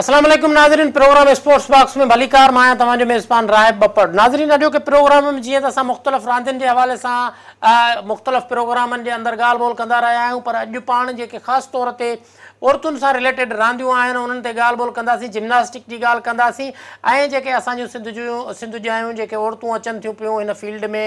السلام عليڪم ناظرين پروگرام اسپورٽس باڪس ۾ ڀليڪار مان آهيان توهان جو ميزبان راهب ٻپڙ ناظرين اڄوڪي پروگرام ۾ جيئن ته اسان مختلف راندين جي حوالي سان مختلف پروگرامن جي اندر ڳالهه ٻولهه ڪندا رهيا آهيون پر اڄ پاڻ جيڪي خاص طور تي عورتن سان رليٽيڊ رانديون آهن انهن تي ڳالهه ٻولهه ڪنداسين جمناسٽڪ جي ڳالهه ڪنداسين ۽ جيڪي اسان جون سنڌ جون سنڌ ڄايون جيڪي عورتون اچن ٿيون پيون هن فيلڊ ۾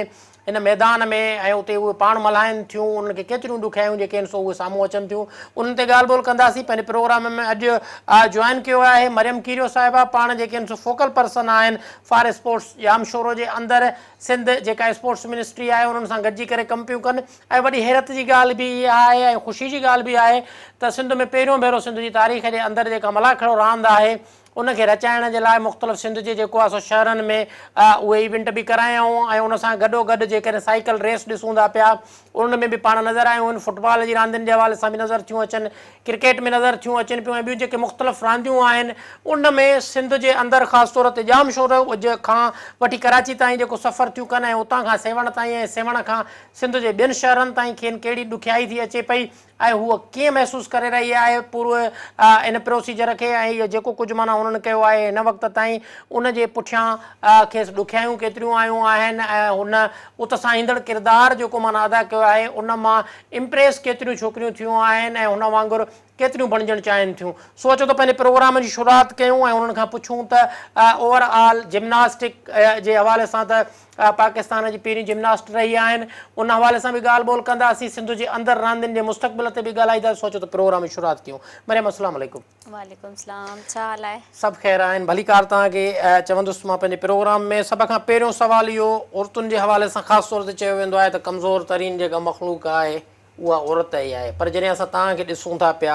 هن ميدان ۾ ۽ اتي اهي پاڻ ملهائن ٿيون انهن کي ڪيتريون ڏکيائيون جيڪي آهن سو اهي سامهون اچن ٿيون انهن تي ڳالهه ٻولهه ڪنداسين پنهنجي پروگرام ۾ اڄ جوائن ڪيو آهي مريم ڪيريو صاحبه پاڻ جيڪي آهن سو فوڪل پرسن آهن فار اسپورٽس ڄامشورو جي اندر سنڌ جيڪا اسپورٽس منسٽري آهي انهن سان گڏجي ڪري ڪم پيون ڪن ۽ وڏي حيرت جي ڳالهه به اها آهي ۽ خوشي جي ڳالهه به آهي ته سنڌ ۾ پهريون ڀيرو سنڌ جي تاريخ جي اندر جيڪا ملاکڙو راند آهي ان کي رچائڻ جي لاء مختلف سنڌ جي جيڪو آهي سو شهرن ۾ اهي ايونٽ به ڪرايائون ۽ ان سان گڏو گڏ جيڪڏهن سائيڪل ريس ڏسون ٿا پيا ان ۾ به پاڻ نظر آيون آهن فٽبال جي راندين جي حوالي سان به نظر ٿيون اچن ڪرڪيٽ ۾ نظر ٿيون اچن پيون ۽ ٻيون جيڪي مختلف رانديون آهن ان ۾ سنڌ جي اندر خاص طور تي ڄامشورو کان وٺي ڪراچي تائين جيڪو سفر ٿيون ڪن ۽ اتان کان سيوهڻ تائين ۽ سيوهڻ کان سنڌ جي ٻين شهرن تائين کين ڪهڙي ڏکيائي ٿي اچي پئي ۽ هوء ڪيئن محسوس ڪري رهي آهي پورو ان پروسيجر کي ۽ جيڪو ڪجهه معنيٰ هنن ڪيو آهي هن وقت تائين ان جي پٺيان کيس ڏکيائيون ڪيتريون آيون آهن ۽ هن اتساهيندڙ ڪردار جيڪو معنيٰ ادا ڪيو آهي ان مان امپريس ڪيتريون ڇوڪريون ٿيون آهن ۽ هن وانگر ڪيتريون بڻجڻ چاهين ٿيون سو اچو ته پنهنجي پروگرام جي شروعات ڪيون ۽ انهن کان پڇون ته اوور آل جمناسٽڪ جي حوالي سان ته پاڪستان جي پهرين جمناسٽ رهي آهن ان حوالي سان به ڳالهه ٻولهه ڪنداسين سنڌ جي اندر راندين جي مستقبل تي به ڳالهائينداسين سو اچو ته پروگرام جي شروعات ڪيون مريم السلام عليڪم. وعليڪم السلام ڇا حال آهي. سڀ خير آهن ڀليڪار توهان کي چوندس مان پنهنجي پروگرام ۾ سڀ کان پهريون سوال اهو عورتن جي حوالي سان خاص طور تي چيو ويندو آهي ته ڪمزور ترين جيڪا مخلوق آهي اها عورت ئي آهي پر جڏهن اسان توهان کي ڏسون ٿا پيا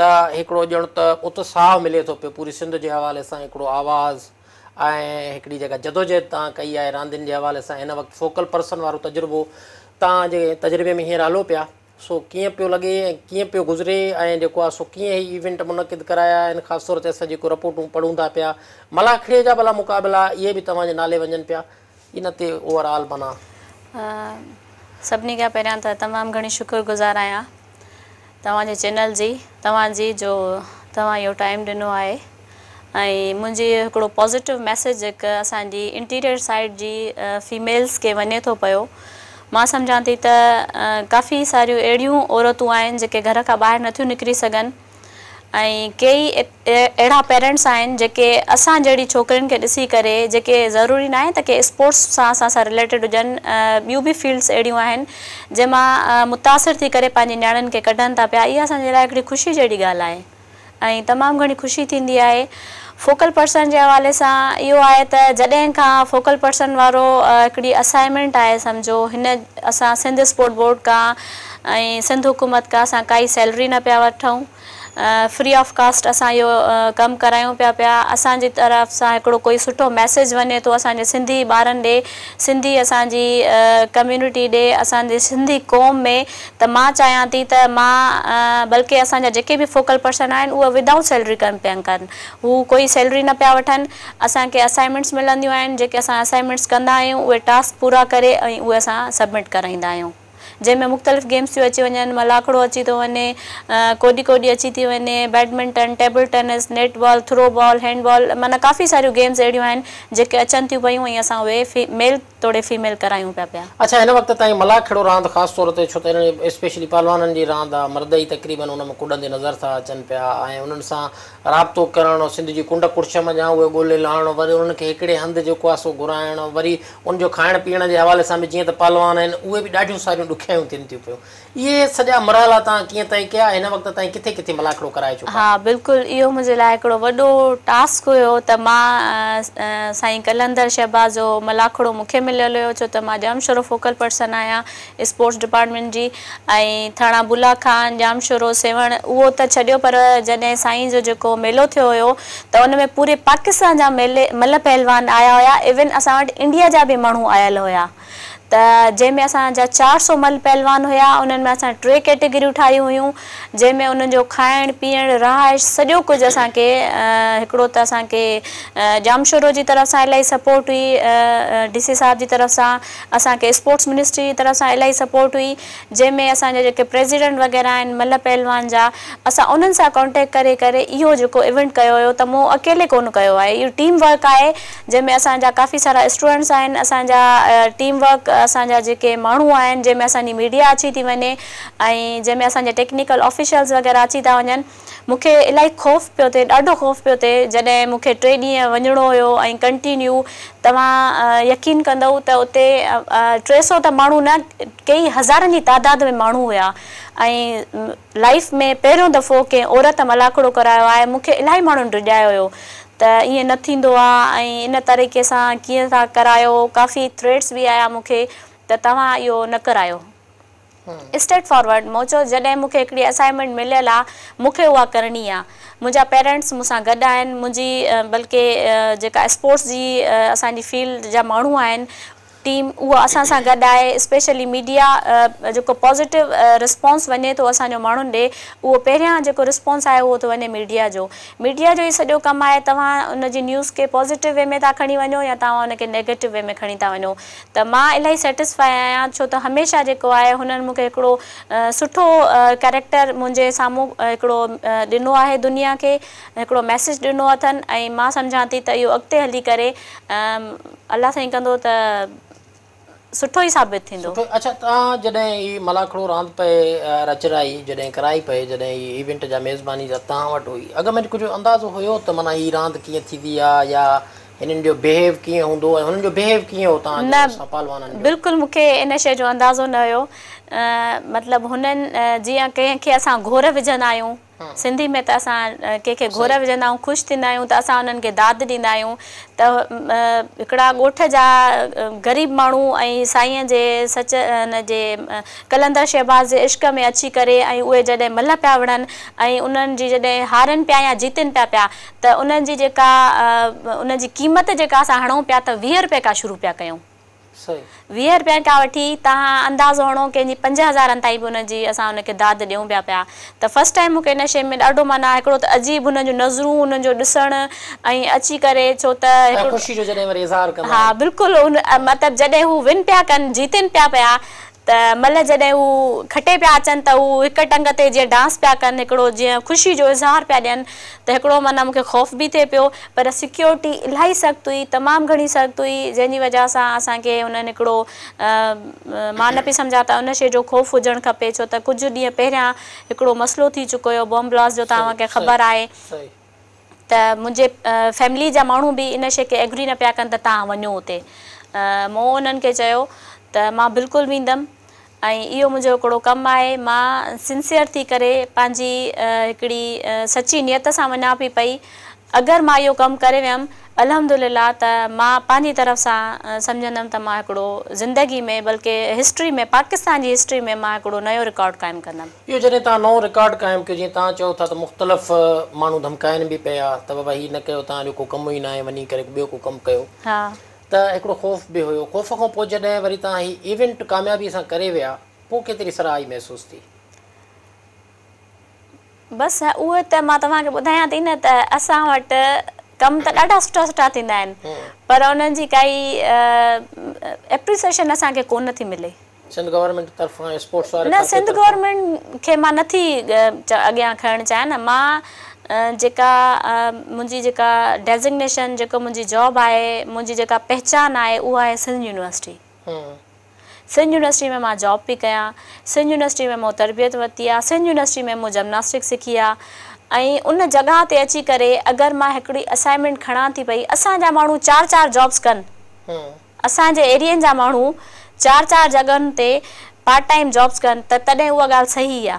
ته هڪڙو ڄڻ ته اتساهه ملي ٿو پيو پوري سنڌ جي حوالي سان هڪڙو آواز ۽ هڪڙي جيڪا جدوجهد توهان ڪئي آهي راندين جي حوالي سان هن وقت فوڪل پرسن وارو تجربو توهان جي تجربي ۾ هينئر هلو پيا سو ڪيئن پيو لڳي ۽ ڪيئن پيو گذري ۽ جيڪو آهي سو ڪيئن هي ايونٽ منعقد ڪرايا آهن خاص طور تي اسان جيڪو رپورٽون پڙهون ٿا پيا ملاکڙي جا ڀلا مقابلا اهي به توهان جي نالي وڃن پيا ان تي اوور آل معنيٰ. سڀني کان پهريان ته تمام گهڻي شڪر گذار آهيان توهان جي چينل جي توهان جي جو توهان اهو ٽائيم ڏنو آهي ۽ منهنجي هڪڙو پازيٽو ميسيج هڪ اسان جي انٽيريئر سائيڊ جي فيميلز کي وڃي ٿو پيو مان سمجهان ٿي ته ڪافي ساريون اهڙيون عورتون آهن جيڪي گهر کان ٻاهر نٿيون نڪري سگهن ۽ ڪيئي اهڙا پيرنٽس آهن جيڪي اسان جهڙي ڇوڪرين کي ڏسي ڪري جيڪي ضروري ناهي ته ڪي اسپورٽس سان اسان سان رليٽيڊ هجن ٻيون به فيلڊس اهڙيون آهن جنهن مان متاثر ٿي ڪري پنهنجي نياڻين کي ڪڍن ٿا پيا اها اسان جي لاء هڪڙي خوشي جهڙي ڳالهه آهي ۽ تمام گهڻي خوشي ٿيندي آهي فوڪل پرسن جي حوالي سان اهو آهي ته جڏهن کان فوڪل پرسن وارو هڪڙي اسائنمينٽ آهي سمجهو هن اسان سنڌ اسپورٽ بورڊ کان ۽ سنڌ حڪومت کان اسان ڪائي سيلري نه پيا وٺون فري آف ڪاسٽ اسان اهو ڪم ڪرايون پيا پيا اسان جي طرف سان هڪڙو ڪوئي سٺو ميسيج وڃي ٿو اسان جي سنڌي ٻارن ڏي سنڌي اسان جي ڪميونٽي ڏي اسان جي سنڌي قوم ۾ ته مان چاهيان ٿي ته مان بلڪه اسان جا جيڪي به فوڪل پرسن آهن اهي ودائوٽ سيلري ڪم پيا ڪن هو ڪوئي سيلري نه پيا وٺن اسان کي اسائنمينٽس ملنديون آهن جيڪي اسان اسائنمينٽس ڪندا آهيون اهي ٽاسڪ پورا ڪري ۽ اهي اسان سبمٽ ڪرائيندا آهيون. جنهن ۾ مختلف گيمز ٿيون اچي وڃن، ملاکڙو اچي ٿو وڃي، ڪوڏي ڪوڏي اچي ٿي وڃي، badminton, table tennis, netball, throwball, handball معنيٰ ڪافي ساريون گيمز اهڙيون آهن جيڪي اچن ٿيون پيون ۽ اسان اهي ميل توڙي فيميل ڪرايون پيا پيا. اڇا هن وقت تائين ملاکڙو راند خاص طور تي ڇو ته اسپيشلي پهلوانن جي راند آ مرد ئي تقريبن ان ۾ ڪڏندي نظر ٿا اچن پيا ۽ انهن سان رابطو ڪرڻ، سنڌ جي ڪنڊ ڪڙڇ منجهان اهي ڳولي لهڻ، وري انهن کي هڪڙي هنڌ جيڪو آهي سو گهرائڻ، وري ان جو کائڻ پيئڻ جي حوالي سان به جيئن ته پهلوان آهن اهي به ڏاڍيون ساريون ڏکيائيون ٿين ٿيون پيون. اهي سڄا مرحلا توهان ڪيئن طئي ڪيا ۽ هن وقت تائين ڪٿي ڪٿي ملاکڙو ڪرائي چڪا ها آهيو؟ بلڪل اهو منهنجي لاء هڪڙو وڏو ٽاسڪ هيو ته مان سائين قلندر شهباز جو ملاکڙو مون کي مليل هيو ڇو ته مان ڄامشورو فوڪل پرسن آهيان اسپورٽس ڊپارٽمينٽ جي ۽ ٿاڻا بولا خان، ڄامشورو، سيوهڻ اهو ته ڇڏيو پر جڏهن سائين جو جيڪو ميلو ٿيو هيو ته ان ۾ پوري پاڪستان جا ميلي ملهه پهلوان آيا هيا ايون اسان وٽ انڊيا جا به ماڻهو آيل هيا ته جنهن ۾ اسان جا 400 ملهه پهلوان هيا انهن ۾ اسان ٽي ڪيٽيگريون ٺاهيون هيون جنهن ۾ انهن جو کائڻ پيئڻ رهائش سڄو ڪجهه اسان کي هڪڙو ته اسان کي ڄامشورو جي طرف سان الاهي سپورٽ هئي ڊي سي صاحب جي طرف سان اسان کي اسپورٽس منسٽري جي طرف سان الاهي سپورٽ هئي جنهن ۾ اسان جا جيڪي پريزيڊنٽ وغيره آهن ملهه پهلوان جا اسان انهن سان ڪانٽيڪٽ ڪري ڪري اهو جيڪو ايونٽ ڪيو هيو ته مون اڪيلي ڪونه ڪيو آهي اهو ٽيم ورڪ آهي جنهن ۾ اسان جا ڪافي سارا اسٽوڊنٽس آهن اسان جا ٽيم ورڪ اسان جا جيڪي ماڻهو آهن جنهن ۾ اسان جي ميڊيا اچي ٿي وڃي ۽ جنهن ۾ اسان جا ٽيڪنيڪل آفيشلز وغيره اچي ٿا وڃن مون کي الاهي خوف پيو ٿئي ڏاڍو خوف پيو ٿئي جڏهن مون کي ٽي ڏينهن وڃڻو هيو ۽ ڪنٽينيو توهان يقين ڪندؤ ته اتي 300 ته ماڻهو نه ڪيئي هزارن جي تعداد ۾ ماڻهو هيا ۽ لائيف ۾ پهريون دفعو ڪنهن عورت ملاکڙو ڪرايو آهي مون کي الاهي ماڻهن ڊڄايو هيو ته ائين نه ٿيندو آ ۽ ان طريقي سان ڪيئن ٿا ڪرايو ڪافي ٿريٽس به آيا مون کي ته توهان اهو نه ڪرايو اسٽريٽ فارورڊ مون چيو جڏهن مون کي هڪڙي اسائنمينٽ مليل آ مون کي اها ڪرڻي آ منهنجا پيرنٽس مون سان گڏ آهن منهنجي بلڪه جيڪا اسپورٽس جي اسان جي فيلڊ جا ماڻهو آهن ٽيم اها اسان سان گڏ آهي اسپيشلي ميڊيا جيڪو پازيٽو رسپانس وڃي ٿو اسان جو ماڻهن ڏي اهو پهريان جيڪو رسپانس آهي اهو ٿو وڃي ميڊيا جو ميڊيا جو ئي سڄو ڪم آهي توهان ان جي نيوز کي پازيٽو وي ۾ ٿا کڻي وڃو يا توهان ان کي نيگيٽو وي ۾ کڻي ٿا وڃو ته مان الاهي سيٽسفائي آهيان ڇو ته هميشه جيڪو آهي هنن مون کي هڪڙو سٺو ڪيريڪٽر منهنجي سامهون هڪڙو ڏنو آهي دنيا کي هڪڙو ميسيج ڏنو اٿن ۽ مان سمجهان ٿي ته اهو اڳتي هلي ڪري الله سائين ڪندو ته سٺو ئي ثابت ٿيندو. سٺو اڇا توهان جڏهن هي ملاکڙو راند پئي رچرائي جڏهن ڪرائي پئي جڏهن هي ايونٽ جا ميزباني جا توهان وٽ هئي اڳ ۾ ڪجهه اندازو هيو ته معنيٰ هي راند ڪيئن ٿيندي آ يا هنن جو بيهيو ڪيئن هوندو ۽ هنن جو بيهيو ڪيئن هو توهان نه جو سان پهلوانن جو. بلڪل مون کي ان شيء جو اندازو نه هيو مطلب هنن جيئن ڪنهن کي اسان گهور وجهندا آهيون سنڌي ۾ ته اسان ڪنهن کي گهور وجهندا آهيون خوش ٿيندا آهيون ته اسان انهن کي داد ڏيندا آهيون ته هڪڙا ڳوٺ جا غريب ماڻهو ۽ سائينء جي سچ ان جي قلندر شهباز جي عشق ۾ اچي ڪري ۽ اهي جڏهن ملهه پيا وڙهن ۽ انهن جي جڏهن هارن پيا يا جيتن پيا پيا ته انهن جي جيڪا انهن جي قيمت جيڪا اسان هڻون پيا ته 20 رپئي کان شروع پيا ڪيون. 20 رپين کان وٺي توهان اندازو هڻو ڪنهن جي پنج هزارن تائين به ان جي اسان ان کي داد ڏيون پيا پيا ته فرسٽ ٽائيم مون کي ان شيء ۾ ڏاڍو معنيٰ هڪڙو ته عجيب هنن جون نظرون انهن جو ڏسڻ ۽ اچي ڪري ڇو ته ۽ خوشي جو جڏهن وري اظهار ڪندا ها بلڪل ان مطلب جڏهن هو ون پيا ڪن جيتين پيا پيا ته ملهه جڏهن هو کٽي پيا اچن ته هو هڪ ٽنگ تي جيئن ڊانس پيا ڪن هڪڙو جيئن خوشي جو اظهار پيا ڏين ته هڪڙو معنيٰ مون کي خوف به ٿئي پيو پر سيڪيورٽي الاهي سخت هئي تمام گهڻي سخت هئي جنهن جي وجه سان اسان کي هنن هڪڙو مان نه پئي سمجهان ته ان شيء جو خوف هجڻ کپي ڇو ته ڪجهه ڏينهن پهريان هڪڙو مسئلو ٿي چڪو هيو بم بلاسٽ جو توهان کي خبر آهي ته منهنجي فيملي جا ماڻهو به ان شيء کي ايگري نه پيا ڪن ته توهان وڃو اتي. مون انهن کي چيو ته مان بلڪل ويندم ۽ اهو منهنجو هڪڙو ڪم آهي مان سنسيئر ٿي ڪري پنهنجي هڪڙي سچي نيت سان وڃان پئي پئي اگر مان اهو ڪم ڪري ويم الحمدلله ته مان پنهنجي طرف سان سمجهندم ته مان هڪڙو زندگي ۾ بلڪه هسٽري ۾ پاڪستان جي هسٽري ۾ مان هڪڙو نيو رڪارڊ قائم ڪندم. اهو جڏهن توهان نئون رڪارڊ قائم ڪيو جيئن توهان چئو ٿا ته مختلف ماڻهو ڌمڪائن به پيا ته بابا هي نه ڪيو توهان جو ڪو ڪم ئي ناهي وڃي ڪري ٻيو ڪو ڪم ڪيو ته هڪڙو خوف به هيو خوف کان پوء جڏهن وري توهان هي ايونٽ ڪاميابي سان ڪري ويا پوء ڪيتري سرهائي محسوس ٿي؟ بس اهو ته مان توهان کي ٻڌايان ٿي نه ته اسان وٽ ڪم ته ڏاڍا سٺا سٺا ٿيندا آهن پر انهن جي ڪائي ايپريسيشن اسان کي ڪونه ٿي ملي. سنڌ گورنمينٽ طرفان اسپورٽس واري نه کاتي سنڌ طرفان. گورنمينٽ کي مان نه ٿي اڳيان کڻڻ چاهيان نه مان جيڪا منهنجي جيڪا ڊيزگنيشن جيڪو منهنجي جاب آهي منهنجي جيڪا پهچان آهي اها آهي سنڌ يونيورسٽي سنڌ يونيورسٽي ۾ مان جاب پئي ڪيان سنڌ يونيورسٽي ۾ مون تربيت ورتي آهي سنڌ يونيورسٽي ۾ مون جمناسٽڪ سکي آهي ۽ ان جڳهه تي اچي ڪري اگر مان هڪڙي اسائنمينٽ کڻان ٿي پئي اسان جا ماڻهو چار چار جابس ڪن اسان جي ايرين جا ماڻهو چار چار جڳهن تي پارٽ ٽائيم جابس ڪن ته تڏهن اها ڳالهه صحيح آ.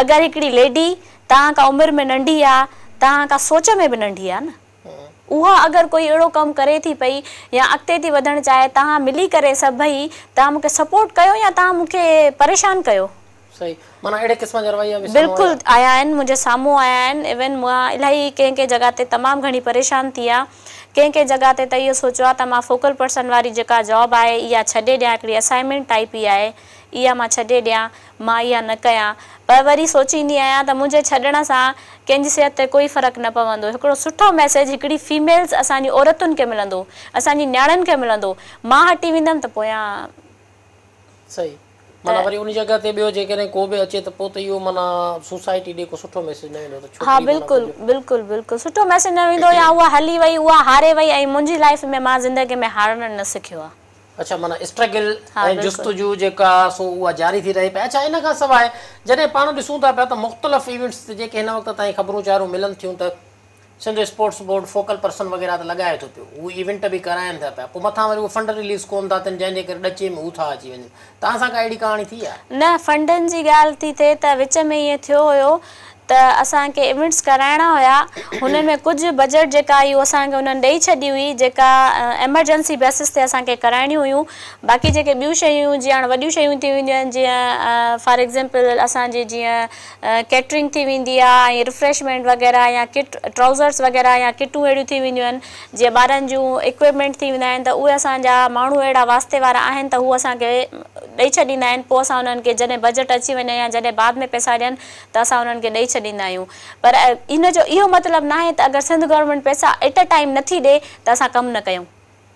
اگر هڪڙي ليڊي توهان کان عمر ۾ ننڍي آ توهان کان سوچ ۾ به ننڍي آ نه اها اگر ڪوئي اهڙو ڪم ڪري ٿي پئي يا اڳتي ٿي وڌڻ چاهي توهان ملي ڪري سڀئي توهان مون کي سپورٽ ڪيو يا توهان مون کي پريشان ڪيو. صحيح معنيٰ اهڙي قسم جا رويا به سامهون بلڪل آيا. آيا آهن منهنجي سامهون آيا آهن ايون مان الاهي ڪنهن ڪنهن جڳهه تي تمام گهڻي پريشان ٿي آهيان. ڪنهن ڪنهن جڳهه تي ته اهو سوچيو آهي ته مان فوڪل پرسن واري جيڪا جاب آهي اها ڇڏي ڏيان هڪڙي اسائنمينٽ ٽائيپ ئي آهي اها مان ڇڏي ڏيان مان اها نه ڪيان پر وري سوچيندي آهيان ته منهنجي ڇڏڻ سان ڪنهن جي صحت تي ڪوئي فرق نه پوندو هڪڙو سٺو ميسيج هڪڙي فيميلز اسان جي عورتن کي ملندو اسان جي نياڻين کي ملندو مان هٽي ويندم ته پويان صحيح معنيٰ وري ان جڳهه تي ٻيو جيڪڏهن ڪو به اچي ته پوء ته اهو معنيٰ سوسائٽي ڏي ڪو سٺو ميسيج نه ويندو ته ها ڇوڪري معنيٰ بلڪل ڪجهه بلڪل بلڪل سٺو ميسيج نه ويندو يا اها هلي وئي اها هاري وئي ۽ منهنجي لائيف ۾ مان زندگي ۾ هارڻ نه سکيو آ. اڇا معنيٰ اسٽرگل ها ۽ بلڪل. جستجو جيڪا سو اها جاري ٿي رهي پئي اڇا ان کان سواء جڏهن پاڻ ڏسون ٿا پيا ته مختلف ايونٽس تي جيڪي هن وقت تائين خبرون چارون ملن ٿيون ته Sindh sports board focal person وغيره ته لڳائي ٿو پيو هو ايونٽ به ڪرائن ٿا پيا پوء مٿان وري اهي فنڊ رليز ڪون ٿا ٿين جنهن جي ڪري ڏچي ۾ هو ٿا اچي وڃن توهان سان ڪا اهڙي ڪهاڻي ٿي آهي؟ نه فنڊن جي ڳالهه ٿي ٿئي ته وچ ۾ ائين ٿيو هيو ته اسان کي ايونٽس ڪرائڻا هيا هنن ۾ ڪجهه بجيٽ جيڪا هئي اهو اسان کي انهن ڏئي ڇڏي هئي جيڪا ايمرجنسي بيسس تي اسان کي ڪرائڻيون هيون باقي جيڪي ٻيون شيون جيئن هاڻ وڏيون شيون ٿي وينديون آهن جيئن فار ايگزيمپل اسان جي جيئن ڪيٽرنگ ٿي ويندي آ ۽ ريفريشمينٽ وغيره يا ڪٽ ٽرائوزرس وغيره يا ڪٽون اهڙيون ٿي وينديون آهن جيئن ٻارن جون اڪوپمينٽ ٿي ويندا آهن ته اهي اسان جا ماڻهو اهڙا واسطي وارا آهن ته هو اسان کي ڏئي ڇڏيندا آهن پوء اسان انهن کي جڏهن بجيٽ اچي وڃي يا جڏهن بعد ۾ پئسا ڏين ته اسان انهن کي ڏئي ڇڏيندا آهيون پر ان جو اهو مطلب ناهي ته اگر سنڌ گورنمينٽ پئسا ايٽ ا ٽائيم نٿي ڏي ته اسان ڪم نه ڪيون.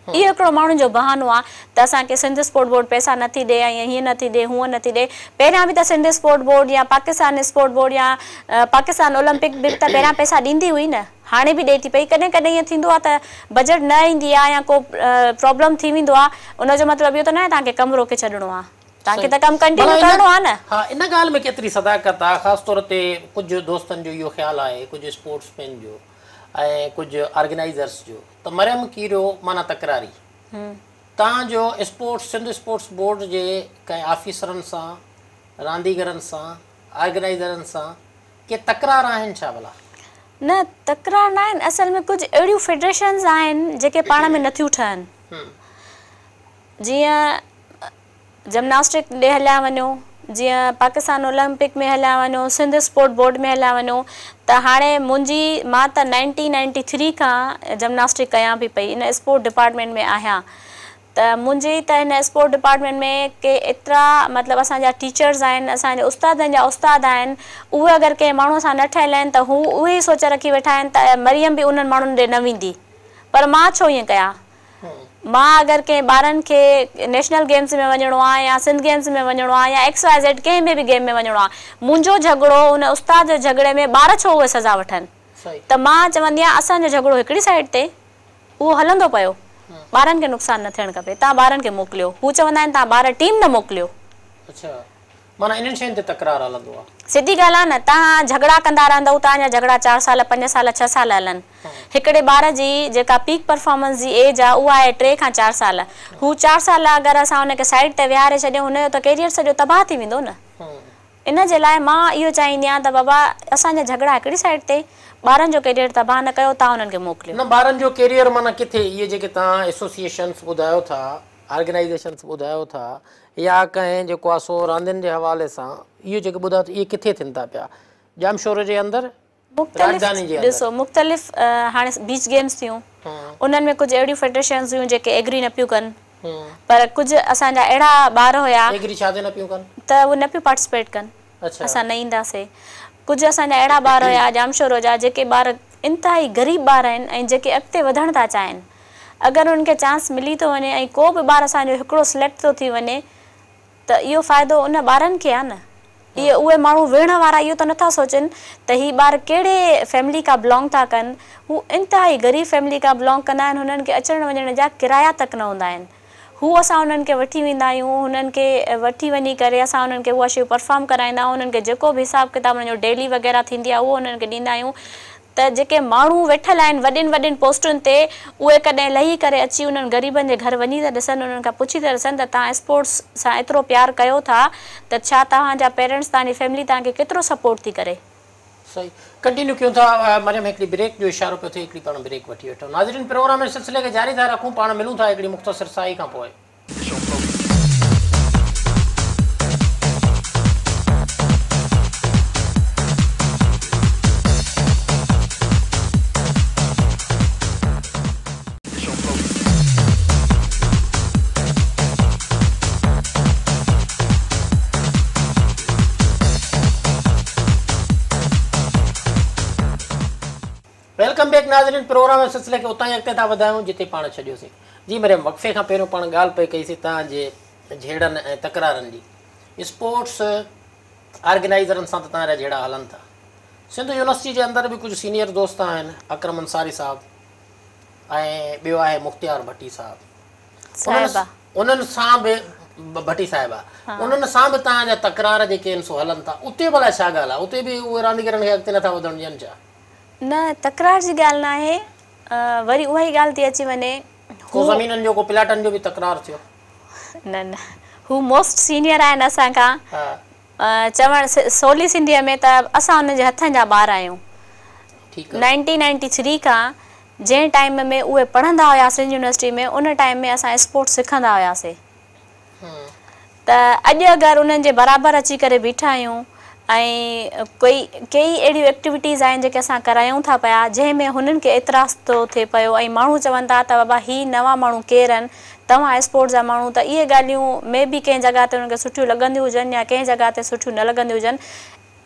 اهو هڪڙو ماڻهن جو بهانو آ ته اسان کي سنڌ اسپورٽ بورڊ پئسا نه ٿي ڏي ۽ هيئن نه ٿي ڏي هونئن نه ٿي ڏي. پهريان به ته سنڌ اسپورٽ بورڊ يا پاڪستان اسپورٽ بورڊ يا پاڪستان اولمپڪ به ته پهريان پئسا ڏيندي هئي نه هاڻي به ڏئي ٿي پئي. ڪڏهن ڪڏهن ائين ٿيندو آ ته بجيٽ نه ايندي آ يا ڪو پرابلم ٿي ويندو آ ان جو مطلب اهو ته ناهي توهان کي ڪم روڪي ڇڏڻو آ. توهان کي صحيح ته ڪم ڀلا ڪنٽينيو ان ڪرڻو آ نه. ها ان ڳالهه ۾ ڪيتري صداقت آ خاص طور تي ڪجهه دوستن جو اهو خيال آهي ڪجهه اسپورٽس مين جو ۽ ڪجهه آرگنائيزرس جو ته مريم ڪيريو معنيٰ تڪراري توهان جو اسپورٽس سنڌ اسپورٽس بورڊ جي ڪنهن آفيسرن سان رانديگرن سان آرگنائيزرن سان ڪي تڪرار آهن ڇا ڀلا؟ نه تڪرار نه آهن اصل ۾ ڪجهه اهڙيون فيڊريشنز آهن جيڪي پاڻ ۾ نٿيون ٺهن جيئن جمناسٽڪ ڏي هليا وڃو، جيئن پاڪستان اولمپڪ ۾ هليا وڃو، سنڌ اسپورٽ بورڊ ۾ هليا وڃو ته هاڻي منهنجي مان ته نائنٽين نائنٽي ٿري کان جمناسٽڪ ڪيان پئي پئي ان اسپورٽ ڊپارٽمينٽ ۾ آهيان ته منهنجي ته هن اسپورٽ ڊپارٽمينٽ ۾ ڪي ايترا مطلب اسان جا ٽيچرز آهن اسان جي استادن جا استاد آهن اهي اگر ڪنهن ماڻهو سان نه ٺهيل آهن ته هو اهي ئي سوچ رکي ويٺا آهن ته مريم به انهن ماڻهن ڏي نه ويندي پر مان ڇو ائين ڪيان مان اگر ڪنهن ٻارن کي نيشنل گيمز ۾ وڃڻو آ يا سنڌ گيمز ۾ وڃڻو آ يا ايڪس واء زيڊ ڪنهن ۾ به گيم ۾ وڃڻو آ منهنجو جهڳڙو ان استاد جي جهڳڙي ۾ ٻار ڇو اهي سزا وٺن ته مان چوندي آهيان اسان جو جهڳڙو هڪڙي سائيڊ تي اهو هلندو پيو ٻارن کي نقصان نه ٿيڻ کپي توهان ٻارن کي موڪليو هو چوندا آهن توهان ٻار ٽيم نه موڪليو. معنيٰ انهن شين تي تڪرار هلندو آ. سڌي ڳالهه آ نه، توهان جهڳڙا ڪندا رهندؤ، توهان جا جهڳڙا چار سال، پنج سال، ڇهه سال هلن. هڪڙي ٻار جي جيڪا پيڪ پرفارمنس جي ايج آ، اها آهي ٽي کان چار سال. هو چار سال اگر اسان ان کي سائيڊ تي ويهاري ڇڏيون، هن جو ته ڪيريئر سڄو تباهه ٿي ويندو نه. ان جي لاء مان اهو چاهيندي آهيان ته بابا اسان جا جهڳڙا هڪڙي سائيڊ تي، ٻارن جو ڪيريئر تباهه نه ڪيو، توهان انهن کي موڪليو. نه ٻارن جو ڪيريئر معنيٰ ڪٿي اهي جيڪي توهان ايسوسيئيشنس ٻڌايو ٿا، آرگنائيزيشنس ٻڌايو ٿا يا ڪنهن جيڪو آ سو راندين جي حوالي سان اهو جيڪي ٻڌايو ٿا اهي ڪٿي ٿين ٿا پيا ڄامشوري جي اندر مختلف راڄڌاني جي اندر. ڏسو مختلف هاڻي بيچ گيمز ٿيون انهن ۾ ڪجهه اهڙيون فيڊريشنز هيون جيڪي ايگري نه پيون ڪن پر ڪجهه اسان جا اهڙا ٻار هيا ايگري ڇا تي نه پيون ڪن؟ ته اهي نه پيون پارٽيسپيٽ ڪن اسان نه اينداسي ڪجهه اسان جا اهڙا ٻار هيا ڄامشورو جا جيڪي ٻار انتهائي غريب ٻار آهن ۽ جيڪي اڳتي وڌڻ ٿا چاهين اگر انهن کي چانس ملي ٿو وڃي ۽ ڪو به ٻار اسان جو هڪڙو سليڪٽ ٿو ٿي وڃي ته اهو فائدو ان ٻارن کي آ نه. اهي اهي ماڻهو ويڙهڻ وارا اهو ته نٿا سوچن ته هي ٻار ڪهڙي فيملي کان بلانگ ٿا ڪن. هو انتهائي غريب فيملي کان بلانگ ڪندا آهن هنن کي اچڻ وڃڻ جا ڪرايا تڪ نه هوندا آهن. هو اسان انهن کي وٺي ويندا آهيون هنن کي وٺي وڃي ڪري اسان انهن کي اها شيون پرفارم ڪرائيندا آهيون انهن کي جيڪو به حساب ڪتاب انهن جو ڊيلي وغيره ٿيندي آهي اهو انهن کي ڏيندا آهيون ته جيڪي ماڻهو ويٺل آهن وڏين وڏين پوسٽن تي اهي ڪڏهن لهي ڪري اچي انهن غريبن جي گهر وڃي ته ڏسن انهن کان پڇي ته ڏسن ته توهان اسپورٽس سان ايترو پيار ڪيو ٿا ته ڇا توهان جا پيرنٽس توهان جي فيملي توهان کي ڪيترو سپورٽ ٿي ڪري. صحيح ڪنٽينيو ڪيون ٿا مريم هڪڙي بريڪ جو اشارو پيو ٿئي هڪڙي پاڻ بريڪ وٺي وٺون ناظرين پروگرام جي سلسلي کي جاري ٿا رکون پاڻ ملون ٿا هڪڙي مختصر ساهي کان پوء. ناظرين پروگرام جي سلسلي کي اتان ئي اڳتي ٿا وڌايون جتي پاڻ ڇڏيوسين. جي مريم وقفي کان پهريون پاڻ ڳالهه پئي ڪئي سين توهان جي جهيڙن ۽ تڪرارن جي. اسپورٽس آرگنائيزرن سان ته توهان جا جهيڙا هلن ٿا. سنڌ يونيورسٽي جي اندر به ڪجهه سينيئر دوست آهن اڪرم انصاري صاحب ۽ ٻيو آهي مختيار ڀٽي صاحب. صاحبه. انهن سان به ڀٽي صاحبه انهن سان به توهان جا تڪرار جيڪي آهن سو هلن ٿا اتي ڀلا ڇا ڳالهه آهي اتي به اهي رانديگرن کي اڳتي نٿا وڌڻ ڏين ڇا؟ نه تڪرار جي ڳالهه ناهي وري اها ئي ڳالهه ٿي اچي وڃي ڪو زمينن جو ڪو پلاٽن جو به تڪرار ٿيو؟ نه نه هو موسٽ سينيئر آهن اسان کان چوڻ سولي سنڌيء ۾ ته اسان انهن جي هٿن جا ٻار آهيون. 1993 کان جنهن ٽائيم ۾ اهي پڙهندا هيا سنڌ يونيورسٽي ۾ ان ٽائيم ۾ اسان اسپورٽس سکندا هياسي ته اڄ اگر انهن جي برابر اچي ڪري بيٺا آهيون ۽ ڪوئي ڪيئي اهڙيون ايڪٽيوٽيز آهن جيڪي اسان ڪرايون ٿا پيا جنهن ۾ هنن کي اعتراض ٿو ٿئي پيو ۽ ماڻهو چون ٿا ته بابا هي نوان ماڻهو ڪير آهن توهان اسپورٽس جا ماڻهو ته اهي ڳالهيون مي بي ڪنهن جڳهه تي انهن کي سٺيون لڳنديون هجن يا ڪنهن جڳهه تي سٺيون نه لڳنديون هجن.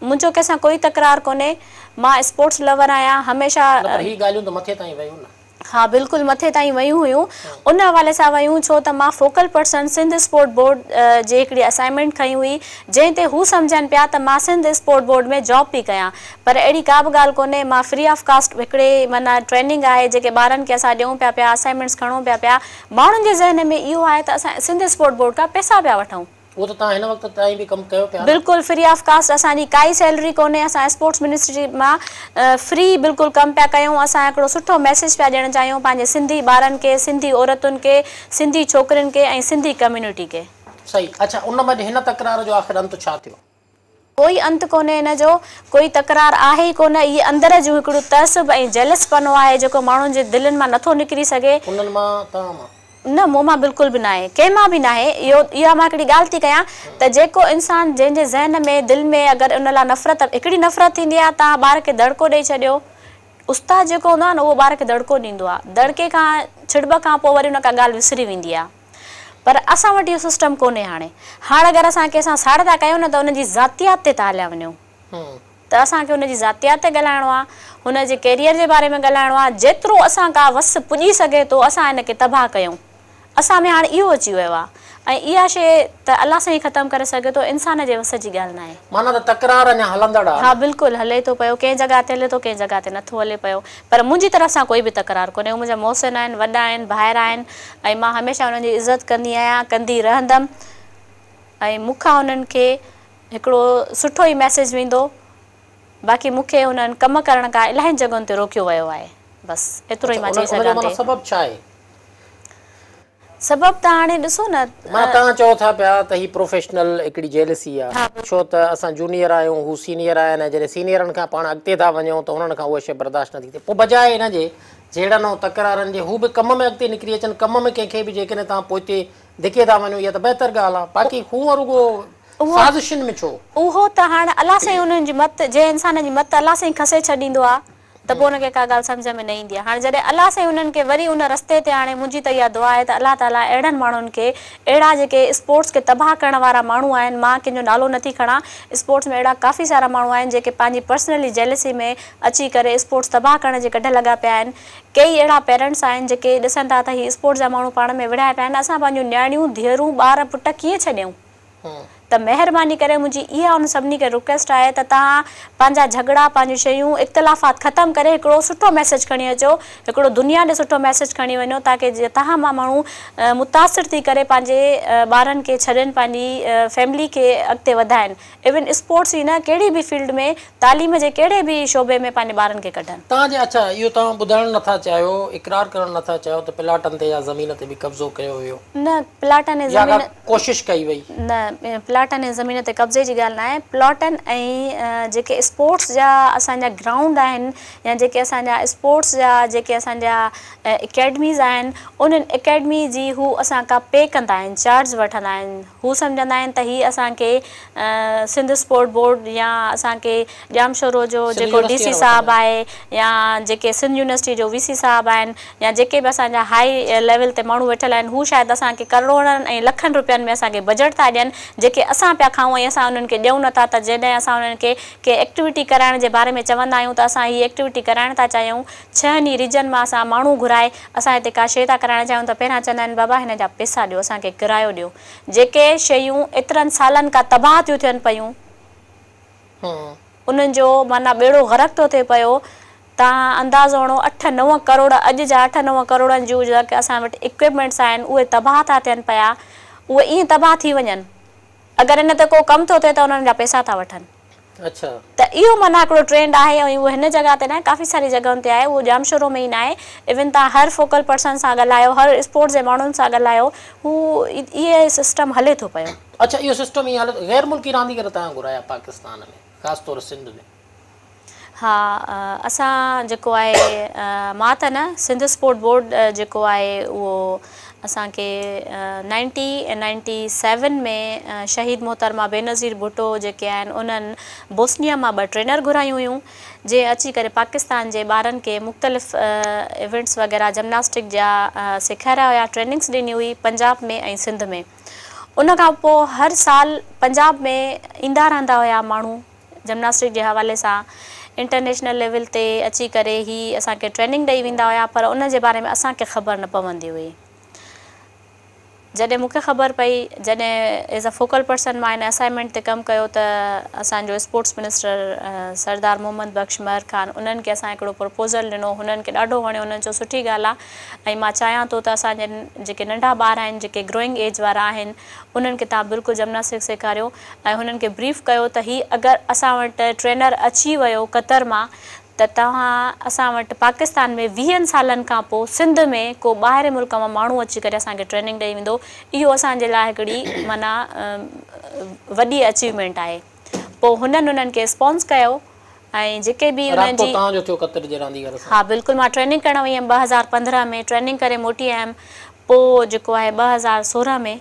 منهنجو ڪنهن سان ڪوئي تڪرار ڪونهي. مان اسپورٽس لور آهيان هميشه. نه پر هي ڳالهيون ته مٿي تائين ويون نه. ها بلڪل مٿي تائين ويون هيون. ان حوالي سان ويون ڇو ته مان focal person Sindh sport board جي هڪڙي اسائنمينٽ کنئي هئي جنهن تي هو سمجهن پيا ته مان سنڌ اسپورٽ بورڊ ۾ جاب پئي ڪيان پر اهڙي ڪا به ڳالهه ڪونهي مان فري آف ڪاسٽ هڪڙي معنيٰ ٽريننگ آهي جيڪي ٻارن کي اسان ڏيون پيا پيا اسائنمينٽس کڻون پيا پيا ماڻهن جي ذهن ۾ اهو آهي ته اسان سنڌ اسپورٽ بورڊ کان پئسا پيا وٺون. اهو ته توهان هن وقت تائين به ڪم ڪيو پيا نه. بلڪل فري آف ڪاسٽ اسان جي ڪائي سيلري ڪونهي اسان اسپورٽس منسٽري مان فري بلڪل ڪم پيا ڪيون اسان هڪڙو سٺو ميسيج پيا ڏيڻ چاهيون پنهنجي سنڌي ٻارن کي سنڌي عورتن کي سنڌي ڇوڪرين کي ۽ سنڌي ڪميونٽي کي. صحيح اڇا ان منجهه هن تڪرار جو آخر انت ڇا ٿيو؟ ڪوئي انت ڪونهي ان جو، ڪوئي تڪرار آهي ئي ڪونه، اهي اندر جون هڪڙو تعصب ۽ جيلس پنو آهي جيڪو ماڻهن جي دلين مان نٿو نڪري سگهي. انهن مان، توهان مان؟ نه مون مان بلڪل به ناهي، ڪنهن مان به ناهي، اهو اها مان هڪڙي ڳالهه ٿي ڪيان ته جيڪو انسان جنهن جي ذهن ۾ دل ۾ اگر ان لاء نفرت هڪڙي نفرت ٿيندي آهي توهان ٻار کي دڙڪو ڏئي ڇڏيو، استاد جيڪو هوندو آهي نه اهو ٻار کي دڙڪو ڏيندو آهي، دڙڪي کان ڇڙٻ کان پوء وري ان کان ڳالهه وسري ويندي آهي. پر اسان وٽ اهو سسٽم ڪونهي هاڻي. هاڻ اگر اسان ڪنهن سان ساڙ ٿا ڪيون نه ته ان جي ذاتيات تي ٿا هليا وڃون ته اسان کي ان جي ذاتيات تي ڳالهائڻو آهي، هن جي ڪيريئر جي باري ۾ ڳالهائڻو آهي، جيترو اسان کان وس پڄي سگهي ٿو اسان هن کي تباهه ڪيون. اسان ۾ هاڻ اهو اچي ويو آهي ۽ اها شيء ته الله سائين ختم ڪري سگهي ٿو، انسان جي وس جي ڳالهه ناهي. معنيٰ ته تڪرار اڃا هلندڙ آهي. ها بلڪل هلي ٿو پيو، ڪنهن جڳهه تي هلي ٿو ڪنهن جڳهه تي نٿو هلي پيو. پر منهنجي طرف سان ڪوئي به تڪرار ڪونهي، هو منهنجا محسن آهن، وڏا آهن، ڀائر آهن ۽ مان هميشه انهن جي عزت ڪندي آهيان، ڪندي رهندم ۽ مون کان انهن کي هڪڙو سٺو ئي ميسيج ويندو، باقي مون کي انهن ڪم ڪرڻ کان الاهين جڳهن تي روڪيو ويو آهي، بس ايترو ئي مان چئي اڇا ان جو سگهان معنيٰ ٿي. سبب ڇا آهي؟ سبب ته هاڻي ڏسو نه. معنيٰ توهان چئو ٿا پيا ته هي پروفيشنل هڪڙي جيلسي آ ڇو ته اسان جونيئر آهيون هو سينيئر آهن ۽ جڏهن سينيئرن کان پاڻ اڳتي ٿا وڃون ته انهن کان اها شيء برداشت نٿي ٿئي پوء بجاء ان جي جهيڙن ۽ تڪرارن جي هو به ڪم ۾ اڳتي نڪري اچن ڪم ۾ ڪنهن کي به جيڪڏهن توهان پوئتي ڌڪي ٿا وڃو اها ته بهتر ڳالهه آ باقي هونء رڳو سازشن ۾ ڇو؟ اهو ته هاڻ الله سائين انهن جي مت جنهن انسان جي مت الله سائين کسي ڇڏيندو آ ته پوء ان کي ڪا ڳالهه سمجهه ۾ نه ايندي آهي. هاڻي جڏهن الله سائين انهن کي وري ان رستي تي آڻي منهنجي ته اها دعا آهي ته الله تعاليٰ اهڙن ماڻهن کي اهڙا جيڪي اسپورٽس کي تباهه ڪرڻ وارا ماڻهو آهن مان ڪنهن جو نالو نٿي کڻان اسپورٽس ۾ اهڙا ڪافي سارا ماڻهو آهن جيڪي پنهنجي پرسنلي جيلسي ۾ اچي ڪري اسپورٽس تباهه ڪرڻ جي ڪڍ لڳا پيا آهن ڪيئي اهڙا پيرنٽس آهن جيڪي ڏسن ٿا ته هي اسپورٽس جا ماڻهو پاڻ ۾ وڙهيا پيا آهن اسان پنهنجون نياڻيون ڌيئرون ٻار پٽ ڪيئن ڇڏيون. ته مهرباني ڪري منهنجي اها انهن سڀني کي رڪويسٽ آهي ته توهان پنهنجا جهڳڙا پنهنجون شيون اختلافات ختم ڪري هڪڙو سٺو ميسيج کڻي اچو هڪڙو دنيا ڏي سٺو ميسيج کڻي وڃو تاڪه توهان مان ماڻهو متاثر ٿي ڪري پنهنجي ٻارن کي ڇڏين پنهنجي فيملي کي اڳتي وڌائين ايون اسپورٽس ئي نه ڪهڙي به فيلڊ ۾ تعليم جي ڪهڙي به شعبي ۾ پنهنجي ٻارن کي ڪڍن. توهان جي اڇا اهو توهان ٻڌائڻ نٿا چاهيو اقرار ڪرڻ نٿا چاهيو ته پلاٽن تي يا زمين تي به قبضو ڪيو ويو. نه پلاٽن ۽ يا ڪا زمين. ڪوشش ڪئي وئي. نه پلاٽن ۽ زمين تي قبضي جي ڳالهه ناهي پلاٽن ۽ جيڪي اسپورٽس جا اسان جا گرائونڊ آهن يا جيڪي اسان جا اسپورٽس جا جيڪي اسان جا اڪيڊميز آهن انهن اڪيڊمي جي هو اسان کان پي ڪندا آهن چارج وٺندا آهن هو سمجهندا آهن ته هي اسان کي سنڌ اسپورٽ بورڊ يا اسان کي ڄامشورو جو سنڌ جيڪو ڊي يونيورسٽي سي وارا صاحب وٺندا آهي يا جيڪي سنڌ يونيورسٽي جو وي سي صاحب آهن يا جيڪي به اسان جا هائي ليول تي ماڻهو ويٺل آهن هو شايد اسان کي ڪروڙن ۽ لکن روپين ۾ اسان کي بجيٽ ٿا ڏين جيڪي اسان پيا کائون ۽ اسان انهن کي ڏيون نٿا ته جڏهن اسان انهن کي ڪي ايڪٽيوٽي ڪرائڻ جي باري ۾ چوندا آهيون ته اسان هي ايڪٽيوٽي ڪرائڻ ٿا چاهيون ڇهن ئي ريجن مان اسان ماڻهو گهرائي اسان هتي ڪا شيء ٿا ڪرائڻ چاهيون ته پهريان چوندا آهن بابا هن جا پئسا ڏيو اسان کي ڪرايو ڏيو جيڪي شيون ايترن سالن کان تباهه ٿيون ٿين پيون انهن جو معنيٰ ٻيڙو غرق ٿو ٿئي پيو توهان اندازو هڻو اٺ نو ڪروڙ اڄ جا اٺ نو ڪروڙن جون جيڪي اسان وٽ اڪوپمينٽس آهن اهي تباهه ٿا ٿين پيا اهي ائين تباهه ٿي وڃن اگر ان تي ڪو ڪم ٿو ٿئي ته انهن جا پئسا ٿا وٺن. اڇا. ته اهو معنيٰ هڪڙو ٽرينڊ آهي ۽ اهو هن جڳهه تي ناهي ڪافي ساري جڳهن تي آهي اهو ڄامشورو ۾ ئي ناهي ايون توهان هر فوڪل پرسن سان ڳالهايو هر اسپورٽس جي ماڻهن سان ڳالهايو هو اهي سسٽم هلي ٿو پيو. اڇا اهو سسٽم ائين هلي ٿو غير ملڪي رانديگر توهان گهرايا پاڪستان ۾ خاص طور سنڌ ۾. ها اسان جيڪو آهي مان ته نه سنڌ اسپورٽ بورڊ جيڪو آهي اهو اسان کي 1997 ۾ شهيد محترمه بينظير ڀٽو جيڪي آهن انهن بوسنيا مان ٻه ٽرينر گهرايون هيون جنهن اچي ڪري پاڪستان جي ٻارن کي مختلف ايونٽس وغيره جمناسٽڪ جا سيکاريا هيا ٽريننگس ڏني هئي پنجاب ۾ ۽ سنڌ ۾ ان کان پوء هر سال پنجاب ۾ ايندا رهندا هيا ماڻهو جمناسٽڪ جي حوالي سان انٽرنيشنل ليول تي اچي ڪري هي اسان کي ٽريننگ ڏئي ويندا هيا پر ان جي باري ۾ اسان کي خبر نه پوندي هئي. جڏهن مون کي خبر پئي جڏهن ايز ا فوڪل پرسن مان ان اسائنمينٽ تي ڪم ڪيو ته اسان جو اسپورٽس منسٽر سردار محمد بخش مهر خان انهن کي اسان هڪڙو پروپوزل ڏنو هنن کي ڏاڍو وڻيو انهن چيو سٺي ڳالهه آ ۽ مان چاهيان ٿو ته اسان جي جيڪي ننڍا ٻار آهن جيڪي گروئنگ ايج وارا آهن انهن کي توهان بلڪل جمناسٽڪ سيکاريو ۽ هنن کي بريف ڪيو ته هي اگر اسان وٽ ٽرينر اچي ويو قطر مان ته توهان اسان وٽ پاڪستان ۾ ويهن سالن کان پوء سنڌ ۾ ڪو ٻاهرين ملڪ مان ماڻهو اچي ڪري اسان کي ٽريننگ ڏئي ويندو اهو اسان جي لاء هڪڙي معنيٰ وڏي اچيومينٽ آهي پوء هنن انهن کي اسپانس ڪيو ۽ جيڪي به انهن رابطو جي توهان جو ٿيو قطر جي رانديگر سان؟ ها بلڪل مان ٽريننگ ڪرڻ وئي هيم 2015 ۾ ٽريننگ ڪري موٽي آيم پوء جيڪو آهي 2016 ۾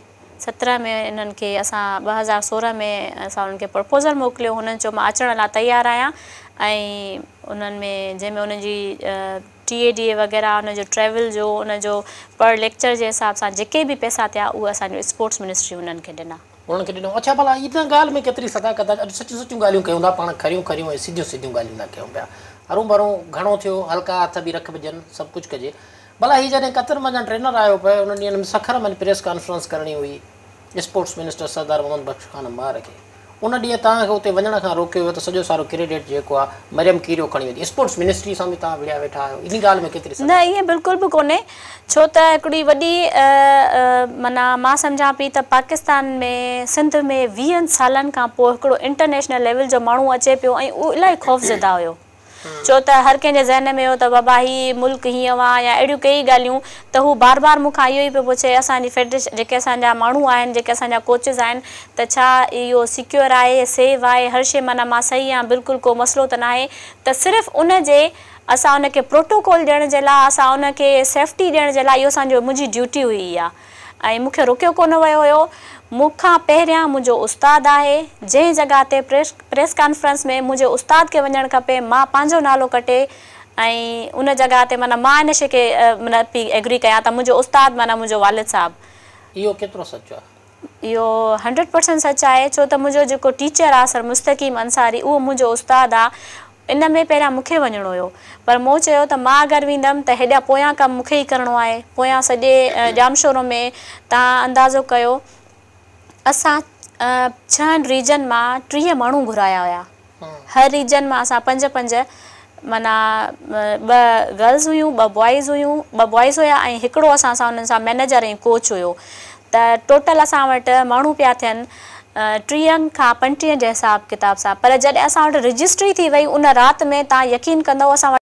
17 ۾ انهن کي اسان 2016 ۾ اسان انهن کي پرپوزل موڪليو هنن چيو مان اچڻ لاء تيار آهيان ۽ انهن ۾ جنهن ۾ انهن جي ٽي اي ڊي اي وغيره ان جو ٽريول جو ان جو پر ليڪچر جي حساب سان جيڪي به پئسا ٿيا اهي اسان جو اسپورٽس منسٽري انهن کي ڏنا. انهن کي ڏنو. اڇا ڀلا ان ڳالهه ۾ ڪيتري صداقت آهي اڄ سچيون سچيون ڳالهيون ڪيون ٿا پاڻ کريون کريون ۽ سڌيون سڌيون ڳالهيون ٿا ڪيون پيا هروڀرو گهڻو ٿيو هلڪا هٿ به رکجن سڀ ڪجهه ڪجي ڀلا هي جڏهن قطر منجهان ٽرينر آيو پئي انهن ڏينهن ۾ سکر منجهه پريس ڪانفرنس ڪرڻي هئي اسپورٽس منسٽر سردار محمد بخش خان مهر کي ان ڏينهن توهان کي اتي وڃڻ کان روڪيو ويو ته سڄو سارو ڪريڊٽ جيڪو آ مريم ڪيريو کڻي ويندي اسپورٽس منسٽري سان به توهان وڙهيا ويٺا آهيو انهي ڳالهه ۾ ڪيتري نه صداقت. ائين بلڪل به ڪونهي ڇو ته هڪڙي وڏي معنيٰ مان سمجهان پئي ته پاڪستان ۾ سنڌ ۾ ويهن سالن کان پوء هڪڙو انٽرنيشنل ليول جو ماڻهو اچي پيو ۽ اهو الاهي خوفزده هيو ڇو ته هر ڪنهن جي ذهن ۾ هو ته بابا هي ملڪ هيئن آ يا اهڙيون ڪيئي ڳالهيون ته هو بار بار مون کان اهو ئي پيو پڇي اسان جي فيڊريشن جيڪي اسان جا ماڻهو آهن جيڪي اسان جا ڪوچز آهن ته ڇا اهو سيڪيور آهي سيف آهي هر شيء معنيٰ مان صحيح آهيان بلڪل ڪو مسئلو ته ناهي ته صرف ان جي اسان ان کي پروٽوڪول ڏيڻ جي لاء اسان ان کي سيفٽي ڏيڻ جي لاء اهو اسان جو منهنجي ڊيوٽي هئي اها ۽ مون کي روڪيو ڪونه ويو هيو. مون کان پهريان منهنجو استاد آهي، جنهن جڳهه تي پريس ڪانفرنس ۾ منهنجي استاد کي وڃڻ کپي، مان پنهنجو نالو ڪٽي ۽ ان جڳهه تي معنيٰ مان ان شيء کي معنيٰ پئي ايگري ڪيان ته منهنجو استاد معنيٰ منهنجو والد صاحب. اهو ڪيترو سچ آهي؟ اهو هنڊريڊ پرسنٽ سچ آهي، ڇو ته منهنجو جيڪو ٽيچر آهي سر مستقيم انصاري اهو منهنجو استاد آهي، ان ۾ پهريان مون کي وڃڻو هيو پر مون چيو ته مان اگر ويندم ته هيڏا پويان ڪم مون کي ئي ڪرڻو آهي پويان سڄي ڄامشورو ۾ توهان اندازو ڪيو اسان ڇهن ريجن مان 30 ماڻهو گهرايا هيا هر ريجن مان اسان پنج پنج معنيٰ ٻه گرلز هيون ٻه بوائز هيون ٻه بوائز هيا ۽ هڪڙو اسان سان انهن سان مئنيجر ۽ ڪوچ هيو ته ٽوٽل اسان وٽ ماڻهو پيا ٿين 30 کان 35 جي حساب ڪتاب سان پر جڏهن اسان وٽ رجسٽري ٿي وئي ان رات ۾ توهان يقين ڪندؤ اسان وٽ.